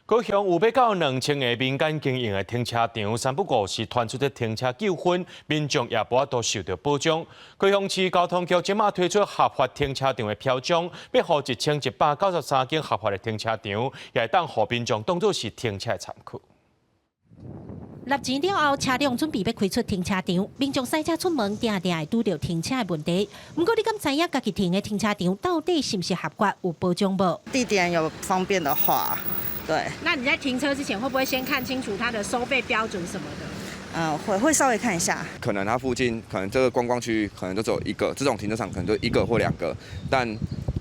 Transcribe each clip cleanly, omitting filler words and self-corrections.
高雄有欲到2000個民間經營的停車場，三不五時傳出的停車糾紛，民眾也無法度受到保障。高雄市交通局這馬推出合法停車場的標章，欲予1193間合法的停車場，也會當予民眾當作是停車的參考。納錢了後，車輛準備欲開出停車場，民眾駛車出門，定定會拄著停車的問題。毋過你敢知影家己停的停車場到底是毋是合法，有保障無？地點有方便的話，對。那你在停車之前，會不會先看清楚它的收費標準什麼的？嗯，會稍微看一下。可能它附近可能這個觀光區可能就只有一個，這種停車場可能就一個或兩個，但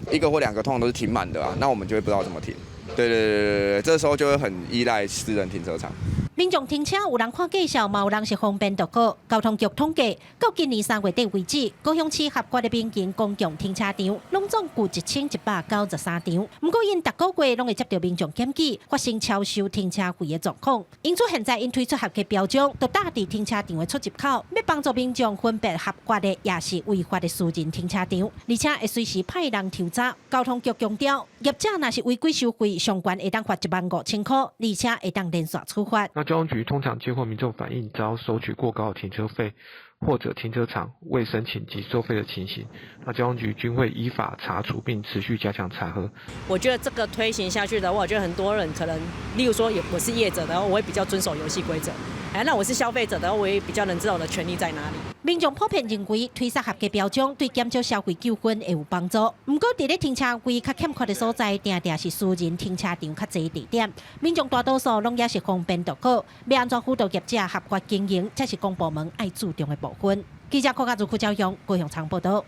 一個或兩個通常都是停滿的啊，那我們就會不知道怎麼停。對對對對對，這時候就會很依賴私人停車場。民眾停車有人看價數，嘛有人是方便就好。交通局統計，到今年3月底為止，高雄市合法的民營公共停車場，攏總有1193場。毋過𪜶逐個月攏會接著民眾檢舉，發生超收停車費的狀況。因此現在𪜶推出合格標章，就貼佇停車場的出入口，欲幫助民眾分辨合法的抑是違法的私人停車場，而且會隨時派人抽查。交通局強調，業者若是違規收費，上懸會當罰15,000箍，而且會當連續處罰。那交通局通常接獲民眾反映遭收取過高的停車費，或者停車場未申請即收費的情形，那交通局均會依法查處並持續加強查核。我覺得這個推行下去的話，我覺得很多人可能，例如說，我是業者的話，我會比較遵守遊戲規則。哎，那我是消費者的話，我也比較能知道我的權利在哪裡。民眾普遍認為推出合格標章對減少消費糾紛會有幫助。毋過，佇咧停車位較欠缺的所在，定定是私人停車場較濟地點。民眾大多數攏也是方便就好，欲按怎輔導業者合法經營，才是公部門愛注重的部分。記者郭家如、郭昭勇高雄場報道。